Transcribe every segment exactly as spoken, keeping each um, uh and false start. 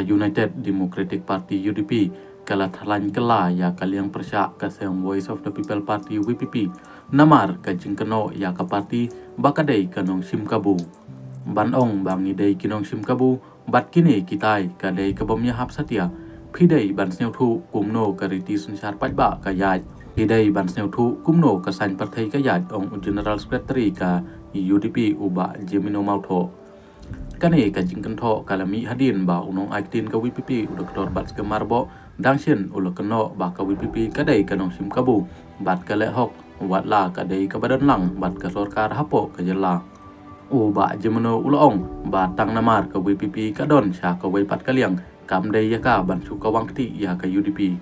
United Democratic Party, U D P, ka la thalan kylla ïa ka liang pyrshah ka seng Voice of the People Party, V P P, namar ka jingkynnoh ïa ka party ba ka dei ka nongshim kabu. Ban ong ba ngi dei ki nongshim kabu, bad kine kitai ka dei ka bym ïahap satia. Phi dei ban sngewthuh kumno ka riti synshar paidbah ka ïaid. Phi dei ban sngewthuh kumno ka saiñ pyrthei ka ïaid, ong u General Secretary ka U D P, u Bah Jemino Mawthoh. Kane ka jingkynthoh ka la mih hadien ba u nongai ktien ka V P P, u Doktor Batskhem Myrboh, dang shen u la kynnoh ba ka V P P ka dei ka nongshim kabu bad ka leh hok, wat la ka dei kaba don lang bad ka sorkar hapoh ka jylla. U Bah Jemino u la ong ba tang namar ka V P P ka don sha kawei pat ka liang, kam dei ïa ka ban shu kawang kti ïa ka U D P.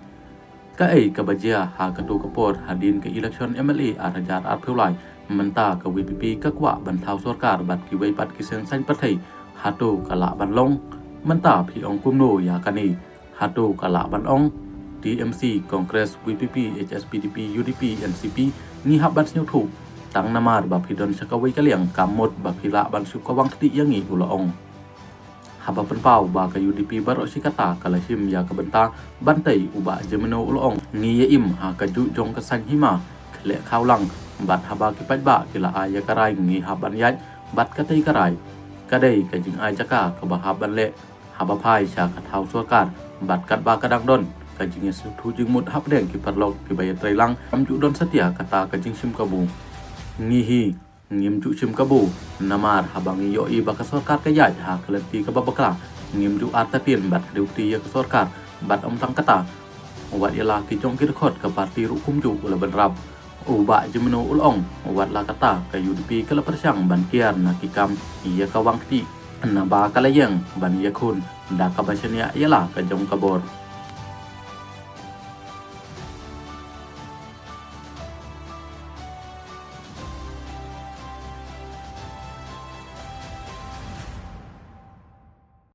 Kaei kaba jia ha kato ka por hadien ka election M L A ar hajar arphew lai, mynta ka V P P ka kwah ban thaw sorkar bad kiwei pat ki seng saiñ pyrthei, hato ka lah ban long? Mynta phi ong kumno ïa kane? Hato ka lah ban long? T M C, Congress, V P P, H S P D P, U D P, N C P, ngi hap ban sngewthuh. Tang namar ba phi don sha kawei ka liang kam mut ba phi lah ban shu kawang kti ïa ngi, u la ong. Haba pynpaw ba ka U D P baroh shi katta ka la shim ïa ka bynta ban tei, u Bah Jemino u la ong, ngi ïa im ha kajuh jong ka saiñ hima khleh khawlang, bad haba ki paidbah ki la ai ïa ka rai ngi hap ban ïaid bad ka tei ka rai. Ka dei ka jingai jaka kaba hap ban leh haba phai sha ka thaw sorkar, bad katba ka dang don ka jingïasngewthuh jingmut hapdeng ki paralok kiba ïatreilang, kam ju don satia kata ka jingshim kabu. Ngi hi ngim ju shim kabu, namar haba ngi ïohi ba ka sorkar ka ïaid ha ka lynti kaba bakla, ngim ju artatien bad kdew kti ïa ka sorkar. Bad ym tang kata, wat ïa la ki jong ki dkhot ka party ruh kumjuh, u la bynrap u Bah Jemino u la ong. Wat la kata, ka U D P ka la pyrshang ban kiar na ki kam ïa kawang kti, naba ka la ïeng ban ïakhun da kaba shaniah ïa la ka jong ka bor.